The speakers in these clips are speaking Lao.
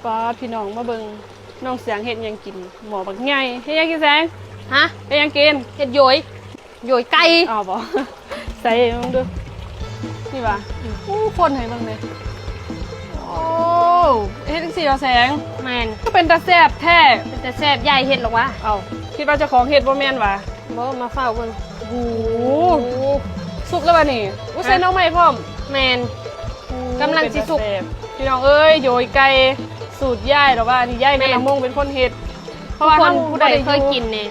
ປາດ ພີ່ນ້ອງ ມາເບິ່ງນ້ອງແສງເຮັດຫຍັງກິນ ໝໍ້ບັກໃຫຍ່. ເຮັດຫຍັງກິນແສງ? ຮະ? ເຮັດຫຍັງກິນ? ເຮັດໂຢຍ ໂຢຍໄກ່. ເອົາບໍ່? ໃສ່ເບິ່ງດູ. ນີ້ຫວາ? ອືມ. ໂອ້ ຄົນໃຫ້ເບິ່ງແດ່. ໂອ້ ເຮັດຈັ່ງຊີ້ຫວາແສງ? ແມ່ນ. ຄືເປັນຕາແຊບແທ້. ເປັນຕາແຊບ ຍາຍເຮັດຫຼອກຫວາ? ເອົ້າ ຄິດວ່າເຈົ້າຂອງເຮັດບໍ່ແມ່ນຫວາ? ບໍ່ ມາຟ້າວເບິ່ງ. ໂອ້ໂຫ ສຸກແລ້ວຫວານີ້? ໂອ້ ໃສ່ໜໍ່ໄມ້ພ້ອມ. ແມ່ນ. ໂອ້ ກຳລັງຊິສຸກ. ເປັນຕາແຊບ ພີ່ນ້ອງເອີຍ ໂຢຍໄກ່ສູດຍາຍ ແລ້ວວ່ານີ້ຍາຍ ແມ່ນ ແມ່ນລະມົງເປັນຄົນເຮັດ ເພາະວ່າ ທຸກຄົນ ເຮົາບໍ່ໄດ້ ຜູ້ໃດເຄີຍກິນນີ້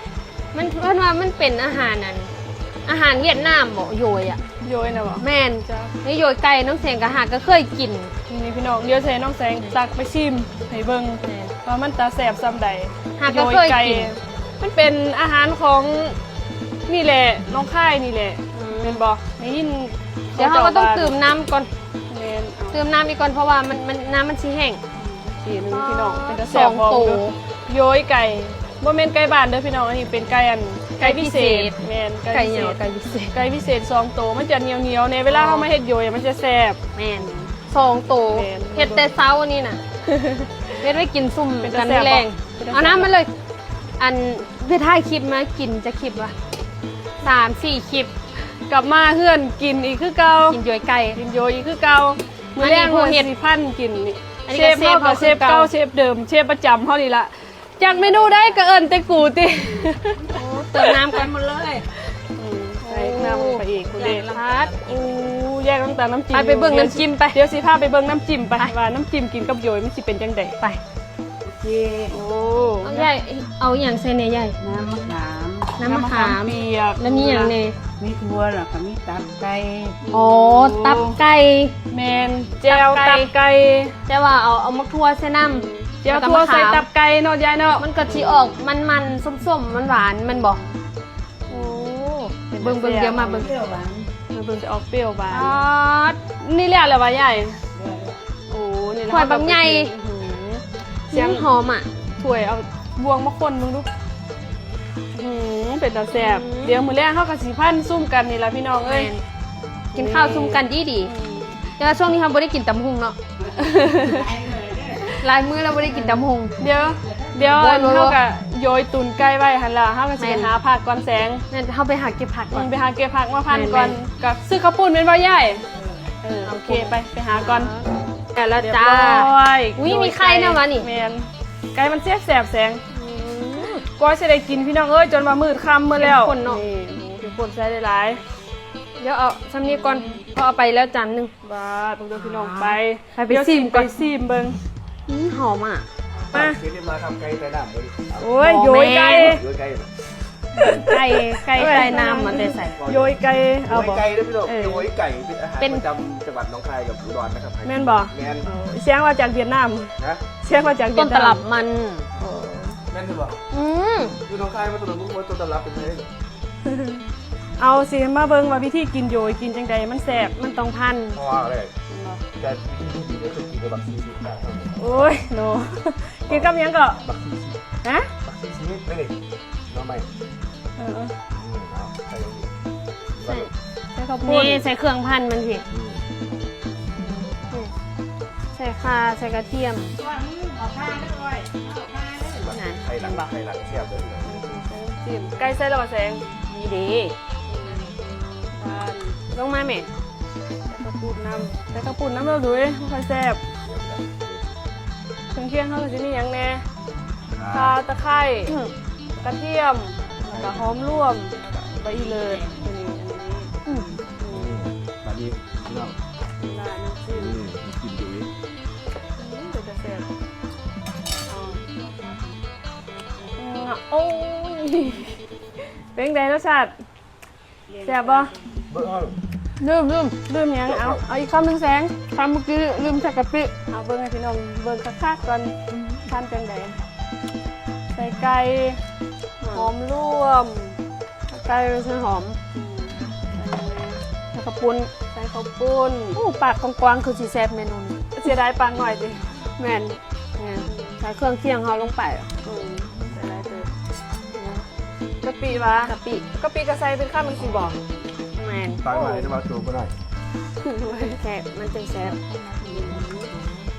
ມັນ ເພິ່ນວ່າມັນເປັນອາຫານອັນ ອາຫານຫວຽດນາມບໍ ໂຢຍອະ? ໂຢຍນະບໍ? ແມ່ນ. ນີ້ໂຢຍໄກ່ ນ້ອງແສງກະຫາກະເຄີຍກິນ. ນີ້ພີ່ນ້ອງ ດຽວຊິໃຫ້ນ້ອງແສງ ແມ່ນ ຕັກໄປຊີມໃຫ້ເບິ່ງ ແມ່ນ ວ່າມັນຕາແຊບສ່ຳໃດ. ຫາກະເຄີຍກິນ. ໂຢຍໄກ່ ມັນເປັນອາຫານຂອງ ນີ້ແຫຼະ ໜອງຄາຍນີ້ແຫຼະ. ອືມ. ແມ່ນບໍ່? ໄດ້ຍິນ ດຽວເຮົາກະຕ້ອງ ເຂົາເຈົ້າວ່າ ຕື່ມນ້ຳກ່ອນ. ແມ່ນ. ເອົາ ຕື່ມນ້ຳອີກກ່ອນ ເພາະວ່າມັນ ມັນ ນ້ຳມັນຊິແຫ້ງ. ອືມ. ນີ້ພີ່ນ້ອງ ເປັນຕາແຊບ ສອງໂຕ ໂຢຍໄກ່ ບໍ່ແມ່ນໄກ່ບ້ານເດີພີ່ນ້ອງ ອັນນີ້ເປັນໄກ່ອັນ ໄກ່ພິເສດ. ໄກ່ພິເສດ. ແມ່ນ ໄກ່ພິເສດ. ໄກ່ຫຍັງຫວາ? ໄກ່ພິເສດ. ໄກ່ພິເສດສອງໂຕ ມັນຈະໜຽວໆແນ່ ເວລາ ອໍ ເຮົາມາເຮັດໂຢຍມັນຈະແຊບ. ແມ່ນ. ສອງໂຕ. ແມ່ນ. ເຮັດແຕ່ເຊົ້ານີ້ນະ ເຮັດໄວ້ກິນຊຸ່ມກັນມື້ແລງ. ເປັນຕາແຊບບໍ່? ເອົານ້ຳມາເລີຍ. ອັນ ໄປຖ່າຍຄລິບມາກິນຈັກຄລິບຫວາ? ສາມສີ່ຄລິບ. ກັບມາເຮືອນກິນອີກຄືເກົ່າ. ກິນໂຢຍໄກ່. ກິນໂຢຍອີກຄືເກົ່າ. ມື້ແລງເຮົາຊິພັນກິນນີ້. ອັນນີ້ກະເຊຟເຮົາ ເຊຟເກົ່າ ເຊຟເດີມ ເຊຟປະຈຳເຮົານີ້ລະ. ຢາກເມນູໃດກະເອີ້ນແຕ່ກູຕິ. ໂອ້ ເຕີມນ້ຳກ່ອນໝົດເລີຍ. ອືມ ໃສ່ນ້ຳໄປອີກພຸ້ນເດ້. ໂອ້ ແຍກຕັ້ງແຕ່ນ້ຳຈິ້ມ. ໄປ ໄປເບິ່ງນ້ຳຈິ້ມໄປ. ດຽວຊິພາໄປເບິ່ງນ້ຳຈິ້ມໄປ ໄປ ວ່ານ້ຳຈິ້ມກິນກັບໂຢຍມັນຊິເປັນຈັ່ງໃດ. ໄປ. ໂອເຄ. ໂອ້ ເອົາ ຍາຍ ເອົາຫຍັງໃສ່ແດ່ຍາຍ? ນ້ຳມະຂາມ. ນ້ຳມະຂາມ. ນ້ຳມະຂາມປຽກ. ແລ້ວມີຫຍັງແດ່? ມີຖົ່ວ ແລ້ວກະມີຕັບໄກ່. ອໍ ຕັບໄກ່. ແມ່ນ ແຈ່ວຕັບໄກ່. ແຕ່ວ່າເອົາ ເອົາໝາກຖົ່ວໃສ່ນຳ. ແຈ່ວຖົ່ວໃສ່ຕັບໄກ່ເນາະຍາຍເນາະ. ມັນກະຊິອອກມັນໆ ສົ້ມໆ ຫວານໆ ແມ່ນບໍ່? ໂອ້ ເບິ່ງ ເບິ່ງ ດຽວມາເບິ່ງ. ປຽວຫວານ. ມາເບິ່ງ ຈະອອກປຽວຫວານ. ປາດ ນີ້ແລ້ວລະຫວາຍາຍ? ໂອ້ ນີ້ລະ ຖ້ວຍບັກໃຫຍ່. ຫືມ ສຽງຫອມອະ. ຖ້ວຍ ເອົາບ່ວງມາຄົນເບິ່ງດູ. ຫືມ ເປັນຕາແຊບ. ອືມ ດຽວມື້ແລງເຮົາກະຊິພັນຊຸ່ມກັນນີ້ລະພີ່ນ້ອງເອີຍ. ແມ່ນ. ກິນເຂົ້າຊຸ່ມກັນດີໆ. ອືມ ແຕ່ວ່າຊ່ວງນີ້ເຮົາບໍ່ໄດ້ກິນຕຳຫຸ່ງເນາະ. ຫຼາຍມື້ແລ້ວບໍ່ໄດ້ກິນຕຳຫຸ່ງ. ດຽວ ດຽວ ໂອ້ຍ ອັນ ໂອ້ຍ ເຮົາກະໂຢຍຕຸນໄກ່ໄວ້ຫັ້ນລະ ເຮົາກະຊິໄປຫາຜັກກ່ອນແສງ. ແມ່ນ ເຮົາໄປຫາເກັບຜັກກ່ອນ. ອືມ ໄປຫາເກັບຜັກມາພັນກ່ອນ. ແມ່ນໆ ກະຊື້ເຂົ້າປຸ້ນແມ່ນບໍ່ຍາຍ? ເອີ ໂອເຄ ໂອເຄ ໄປ ໄປຫາກ່ອນ. ແລ້ວລະຈ້າ. ຮຽບຮ້ອຍ. ອຸ້ຍ ມີໄຂ່ນຳຫວານີ້? ແມ່ນ ໄກ່ມັນແຊບໆ ແສງ. ອືມ ກວ່າຊິໄດ້ກິນພີ່ນ້ອງເອີຍ ຈົນວ່າມືດຄ່ຳໝົດແລ້ວ. ເຂັ້ມຂຸ້ນເນາະ. ນີ້ ເຂັ້ມຂຸ້ນ ໃສ່ຫຼາຍໆ. ດຽວເອົາຊ່ຳນີ້ກ່ອນ ເພາະເອົາໄປແລ້ວຈານໜຶ່ງ. ບາດ ເບິ່ງເດີພີ່ນ້ອງ. ອ່າ ໄປ ໄປ ໄປຊີມ ໄປຊີມເບິ່ງ. ອືມ ຫອມອະ. ມາ ຄືໄດ້ມາທຳໄກ່ໃຕ້ນ້ຳເລີຍ. ໂອ້ຍ ໂອ້ ໂຢຍໄກ່. ໂຢຍໄກ່ ໄກ່ ໄກ່ໃຕ້ນ້ຳມາແຕ່ໃສ? ໂຢຍໄກ່. ເອົາບໍ່? ໂຢຍໄກ່ເດີພີ່ນ້ອງ. ເອີ ໂຢຍໄກ່ເປັນອາຫານປະຈຳຈັງຫວັດໜອງຄາຍກັບອຸດອນນະຄັບ. ແມ່ນບໍ່? ແມ່ນ. ໂອ້ ສຽງວ່າຈາກຫວຽດນາມນະ. ສຽງວ່າຈາກຫວຽດນາມ. ຕົ້ນຕະຫຼັບມັນ. ໂອ້ ແມ່ນຫຼືບໍ່? ອືມ ຢູ່ໜອງຄາຍມາຕະຫຼອດ ບໍ່ຮູ້ວ່າຕົ້ນຕະຫຼັບເປັນໃຜ. ເອົາ ຊິມາເບິ່ງວ່າວິທີກິນໂຢຍກິນຈັ່ງໃດມັນແຊບ. ມັນຕ້ອງພັນ. ເພາະວ່າເລີຍ ແຕ່ວິທີທີ່ດີກະຄືກິນກັບບັກຊີຊິດ. ໂອ້ຍເນາະ ກິນກັບຫຍັງເກາະ? ບັກຊີຊິດ. ຮະ? ບັກຊີຊິດ ນີ້ ໜໍ່ໄມ້. ເອີ ເອີ ອືມ ເອົາ ໃສ່ ໃສ່ ໃສ່ເຂົ້າປຸ້ນ. ນີ້ ໃສ່ເຄື່ອງພັນມັນພີ້. ອືມ ນີ້ ໃສ່ຂ່າ ໃສ່ກະທຽມ. ນະ ໄຂ່ຫຼັງ ເຫັນບໍ່? ໄຂ່ຫຼັງແຊບເລີຍ. ໃສ່ນ້ຳຈິ້ມ. ໄກ່ໃສ່ແລ້ວບໍ່ແສງ? ນີ້ເດ. ອືມ ລົງມາແມ່. ໃສ່ເຂົ້າປຸ້ນນຳ ໃສ່ເຂົ້າປຸ້ນນຳເລີຍ ມັນຄ່ອຍແຊບ. ເຄື່ອງຄຽງເຮົາກະຊິມີຫຍັງແດ່? ຂ່າ ຕະໄຄ ອືມ ກະທຽມ ແລ້ວກະຫອມລວມ ໃບອີ່ເລີດ. ອືມ ອືມ ບາດນີ້ພີ່ນ້ອງ ລາດນ້ຳຈິ້ມ. ອືມ ກິນດູ. ອືມ ເປັນຕາແຊບ. ໂອ້ຍ ເປັນຈັ່ງໃດລົດຊາດ? ແຊບບໍ່? ເບິ່ງເອົາ ລືມ ລືມ ລືມຫຍັງ? ເອົາ ເອົາອີກຄຳໜຶ່ງແສງ. ຄຳມື້ກີ້ລືມໃສ່ກະປິ. ເອົາເບິ່ງໃຫ້ພີ່ນ້ອງເບິ່ງຄັກໆກ່ອນ ພັນຈັ່ງໃດ. ໃສ່ໄກ່ ຫອມລວມ ໃສ່ໄກ່ ໃສ່ຫອມ ອືມ ໃສ່ເຂົ້າປຸ້ນ ໃສ່ເຂົ້າປຸ້ນ. ໂອ້ ປາກກວ້າງໆ ຄືຊິແຊບເມນູນີ້. ເສຍດາຍປາກໜ້ອຍຕິ? ແມ່ນ ແມ່ນ ໃສ່ເຄື່ອງຄຽງເຮົາລົງໄປ. ອືມ ໃສ່ຫຼາຍເຕີບ. ກະປິຫວາ? ກະປິ ກະປິກະໃສ່ເປັນຄຳຈັ່ງຊີ້ບໍ? ແມ່ນ. ປາກໜ້ອຍແຕ່ວ່າໂຕບໍ່ໄດ້ ແຊບ ມັນຈັ່ງແຊບ.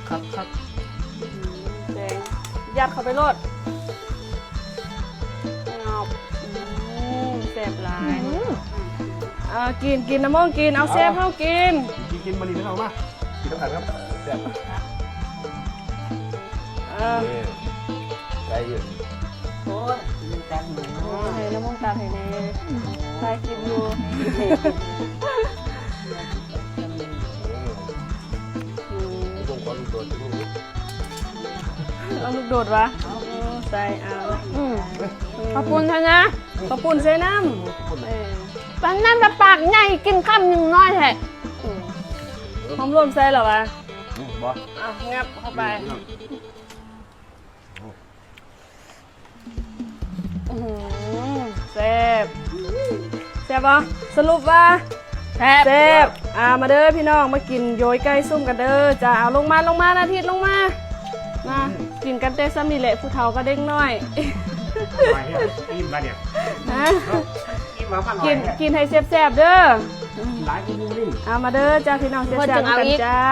ຄັກໆ ອືມ ຍັດເຂົ້າໄປໂລດ. ງອບ. ອືມ ແຊບຫຼາຍ. ອືມ ເອົາ ກິນ ກິນ ນ້ຳມົງກິນ. ເອົາ ເຊຟເຮົາກິນ. ກິນ ກິນ ມານີ້ ເອົາມາ ກິນນຳກັນຄັບ. ແຊບ. ເອີ ນີ້ ໄກ່ຢູ່. ໂອ້ຍ ມີຕັກໜ່ອຍ. ໂອ້ຍ ໃຫ້ນ້ຳມົງຕັກໃຫ້ແດ່. ຖ່າຍຄລິບຢູ່. ອືມ ອືມ ເອົາລູກໂດດວະ. ເອີ ໃສ່ ເອົາ. ອືມ ເຂົ້າປຸ້ນໃສ່ນະ. ເຂົ້າປຸ້ນໃສ່ນ້ຳ. ເອີ ປານນັ້ນລະປາກໃຫຍ່ ກິນຄຳໜຶ່ງນ້ອຍແທ້. ອືມ ຫອມລວມໃສ່ລະວະ. ອືມ ບໍ່ ອ່ະ ຫຍັບເຂົ້າໄປ. ອືມ ອືມ ແຊບ ແຊບບໍ່? ສະຫຼຸບວ່າແຊບ ແຊບ. ອ່າ ມາເດີພີ່ນ້ອງ ມາກິນໂຢຍໄກ່ຊຸ່ມກັນເດີ. ຈ້າ ເອົາລົງມາ ລົງມາ ນາທິດ ລົງມາ ມາ ອືມ ກິນກັນແຕ່ຊ່ຳນີ້ແຫຼະ ຜູ້ເຖົ້າກັບເດັກນ້ອຍ. ອີ່ມແລ້ວນີ້ ຮະ ອີ່ມແລ້ວ ກິນ ກິນໃຫ້ແຊບໆເດີ. ຫຼາຍກວ່າໝູ່ນີ້. ເອົາ ມາເດີຈ້າພີ່ນ້ອງ ແຊບໆນຳກັນຈ້າ.